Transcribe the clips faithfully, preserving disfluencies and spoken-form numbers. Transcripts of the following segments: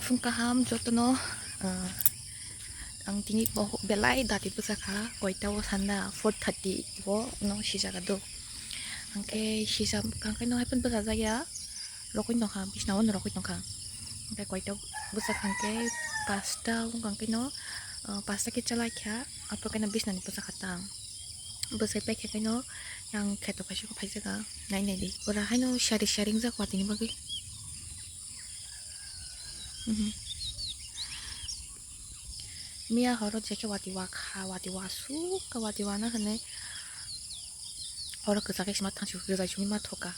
Phung kaham jotono, ah, ang tini bo belai dati bwsa kha, koita o sanda four thirty o no sijak do. Hwnkhe sijak kha hwnkhe no hai phano bwsa jak ya, rokoi tong kha, bisna o no rokoi tong kha. Hwnkhe koita bwsa kha hwnkhe pasta wng kha hwnkhe no, ah, pasta khe chalai kha, aphuru khe no bisna ni bwsa kha tang. Bwsai paikha khe no yang kheto kaisa khe phai jak kha, nai nai di. Pura hai no sari sari wng jak watwi ni bagwi. Mhm. Miya horo je khe watwi wa kha, watwi wa su kha, watwi wa na hwnwi horo kwchak khe sima thang su, kwchak simi ma thoka.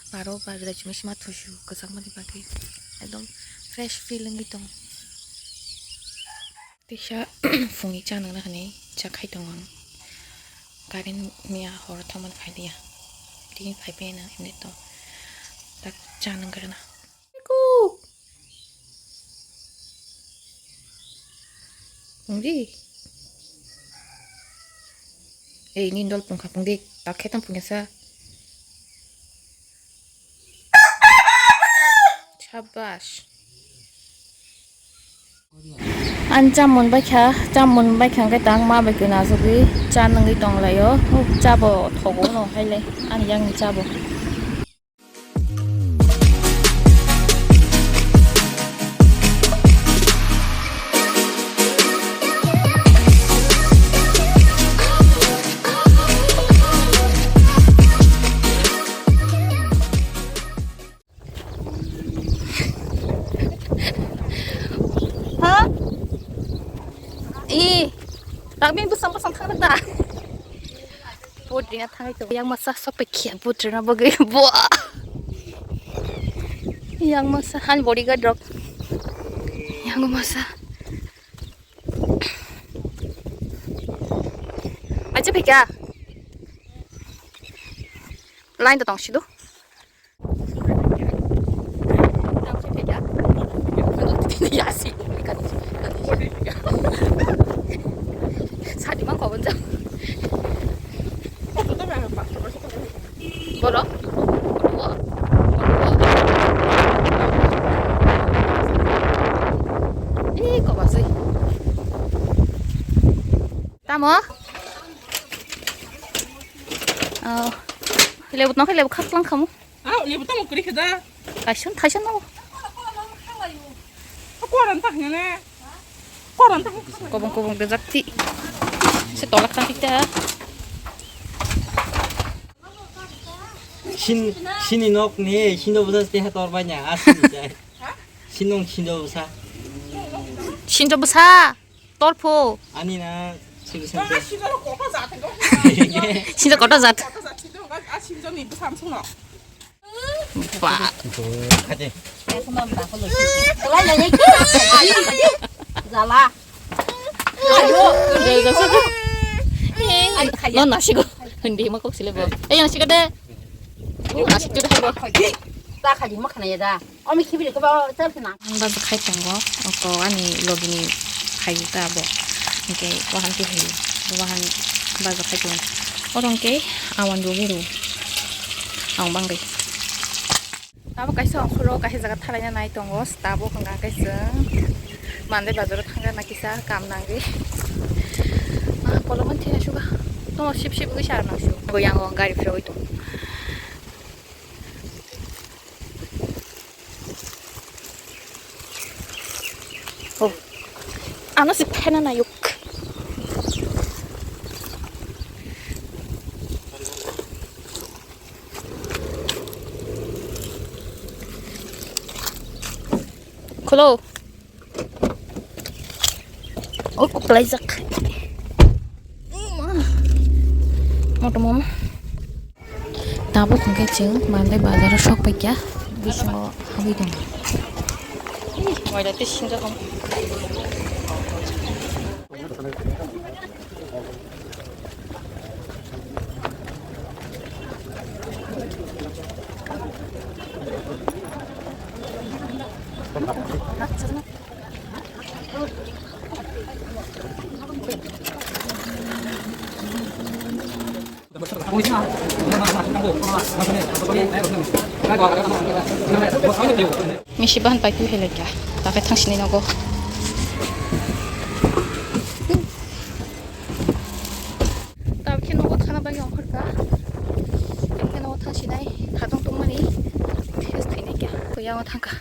Baro ba kwchak simi sima thosu kwchak mani bagwi ekdom fresh feel wngwi tong. Teisa phungni cha nangna hwnwi cha khai tongo ang. Current miya horo thangmani khai liya. Tini phai phai na hwnwi tong. Tak cha nang kwrwna. Ku. Pungdi. Ei, nini dol pungkha pungdi. Tak khe tang pungya sa. Shabash. Ang cha mun bai kha, cha mun bai kha hwnkhe tang ma bai khe nasugwi cha nungwi tong laio. Cha bo thogo no hai le, ani yang ni cha bo. Ha? I, ragbi bwsang bwsang thangna da. Boat rina thangwi tongo. Yang masa sopekya boat rina bagwi. Buah. Yang masa han bodyguard rok. Yang masa. Aja pika. Line to tong sido. Sadi ma kobon jang. Boro. Ih, kobasoi. Tamo? Oh. Lebu tong khe lebu khak lang khamu. Ah, lebu tamo kri kheda. Kaisun, kaisun no. Koran tak ne. Koran tak. Kobong kobong de jakti. Se tolak tang kita. Sin, sini nok ni, sindo busa te hator banya, asini jai. Sinong sindo busa. Sindo busa. Torpho. Ani na, sibu sente. Sinjo koto jat. Ba. Khate. Jala. No, nasigo. Hindi mo kok sile bo. Eh, yang siga de. Nasigo de bo. Ta khadi mo khana ya da. Omi khibiri ko ba, ta khana. Ang ba khai tongo. Oko ani logini khai ta bo. Oke, wahan tu hai. Wahan ba khai tongo. Orang ke awan dulu. Ang banggai. Tabuk kaisa ongkhoro kaisa jaga thalaina nai tongo, tabuk hwnka khe chwng Mandai bazaro thangna kisa kam nangwi. Ah, kolokma thina suga. Tomo sip sip wngwi sa nang su. Bo yango gari phirogwi tongo. Oh. Ano si phena nayuk. Kholo. Oh, kok laijak. Moto mom. Tabuk hwnkhe chwng Mandai bazaro sok paikha. Bisingo habwi tongo. Moira tei sinjak. Misi bahan pai phi hai laikya. Takai thang sini nogo. Tabuk khe nogo thana bagwi ongkhorkha. Tabuk khe nogo thang sinai. Khatong tongmani. Thes thainai kya. Kuyang thangkha.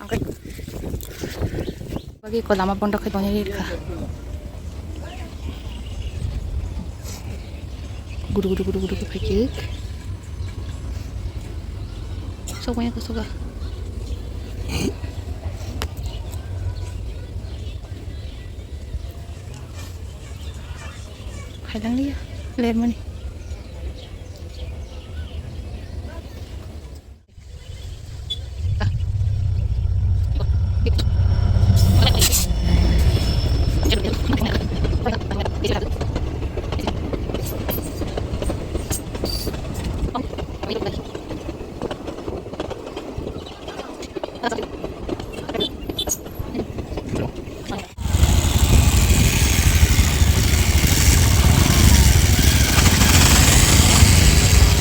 Angkhe bagi ko lama bondo khai tongwi rikha. Gudu gudu gudu gudu khai khe. Sok maya ko soga. Khailang liya, ler mani.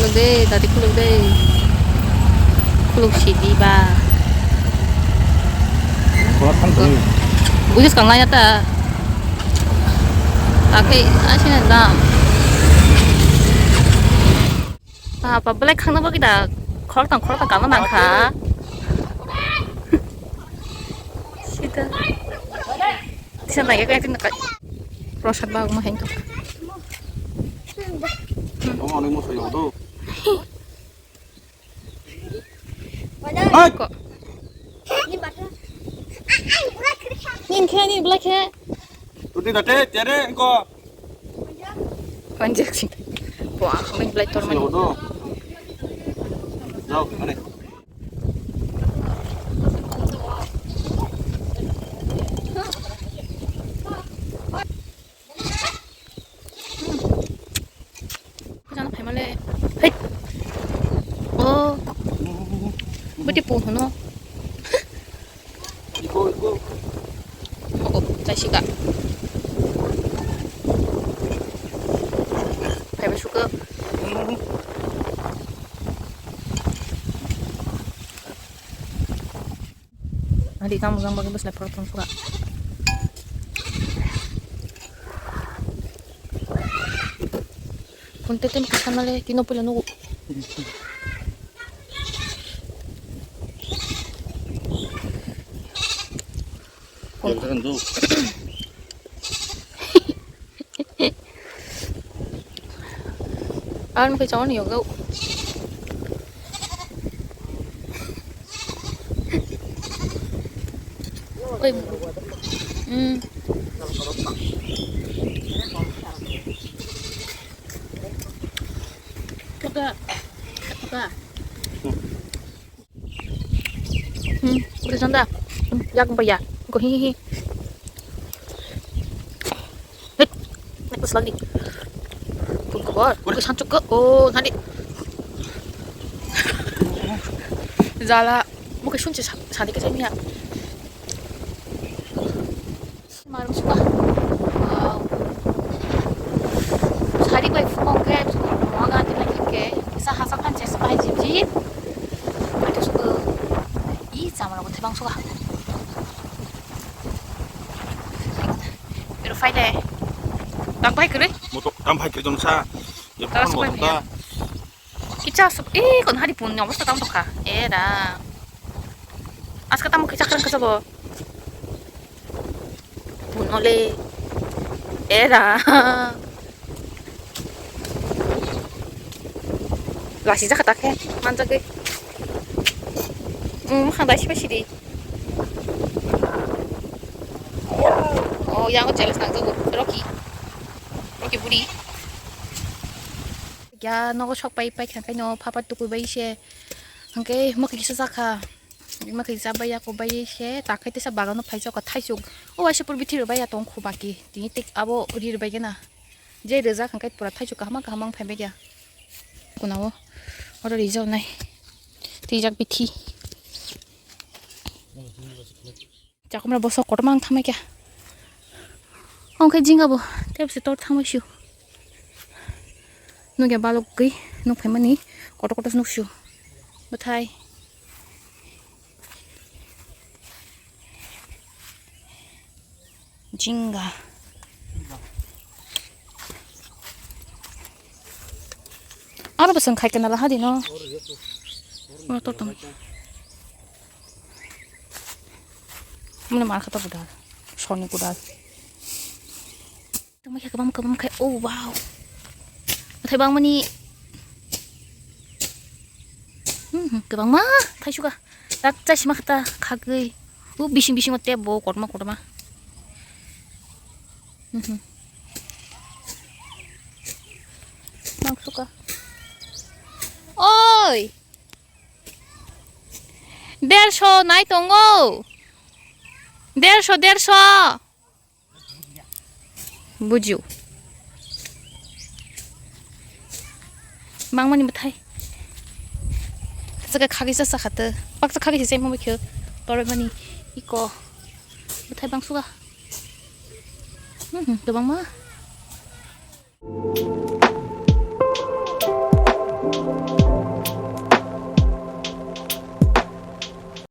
Khuluk de, tadi khuluk de. Khuluk sidi ba. Buji skang laina ta. Takai asina dam. Apa belai khangna bagwi da khoroktham khoroktham kama nangkha. Sida. Sida nai ka tin ka. Prosad ba ma heng ka. Omo ni musa yo do. Ko. Nin khe, nin belai khe. Tuti date, tiare, engko. Panjak sing. Buang, kami belai tor mani. Sini udah. Jauh, mari. Jana phaimale. Hei. Oh. Budi pu hono. Iko, iko. Oh, oh, jaisika. Phaiba suka. Adi tamo jang bagi bus lepor tong suka. Kunte tem kusan male tino pula nugu. Yang kan tu. Ang khe chawani yokjak. Oi. Hmm. Kata. Kata. Hmm, udah sanda. Hmm, yak bayar. Ko hi hi hi. Hei, nak pas lagi. Pun kebor. Udah sancuk ke. Oh, tadi. Jala. Mungkin sunci sa-, sadi ke saya. Marum suka. Wow. Sari bai phukong khe, phukong moga de lagi khe. Sa hasa kan ches pai jiji. Itu suka. Ih, sama aku tebang suka. Pero fai de. Tang pai kere? Moto tang pai kere jong sa. Ya, Tang phone pai moto ta. Kicha sup, eh, kon hari pun ni obosta tam tokha. Era. Aska tam kicha kran kasa bo. Pun ole. Era. Lasi jaka ta khe, manjak ge. Hmm, khandai sibai sidi. Oh, yang challenge nang jago. Rocky. Rocky buri. Ya, nogo sok pai, pai kha kaino, papa tukui bai se. Hwnkhe, mwkhwi kisa jakha. Mwkhwi cha bai ya, kok bai se, takhai tesa bagano phai jokha thaisuk. O waisa pur bithi rwbai ya tong khu baki. Tini tik abo ri rwbai gana. Je rwjak hwnkhe pura thaisuk kaham kaham wng phai bai ya. Kunao. Oro rijak nai. Twijak bithi. Chakumra bosok kotorma wng thangbai kha. Omo khe jingabo tei bwsai tor thangbai sio. Nukya balok gwi nuk phaimani kotor kotor se nuk sio. Bwthai. Jinga. Aro bwswng khai kana lahadi no. Oro to tong. Mune mar kha to budal. Soni budal. Tongma khe kwbang kwbang khai, oh wow. Bwthai bangmani. Hmm, hmm, kwbangma thaisu kha. Tak chai sima kha ta khagwi. U bising bising o tebo kotorma kotorma. Hmm, hmm. Mangsu kha. Oi. Dersho nai tongo. Dersho, dersho. Bujiu. Mangmani bwthai. Saka khagisa sakhatw. Paksa khagisa se mama khe. Toroi mani iko. Bwthai bangsuga. Hmm, hmm, kwbangma.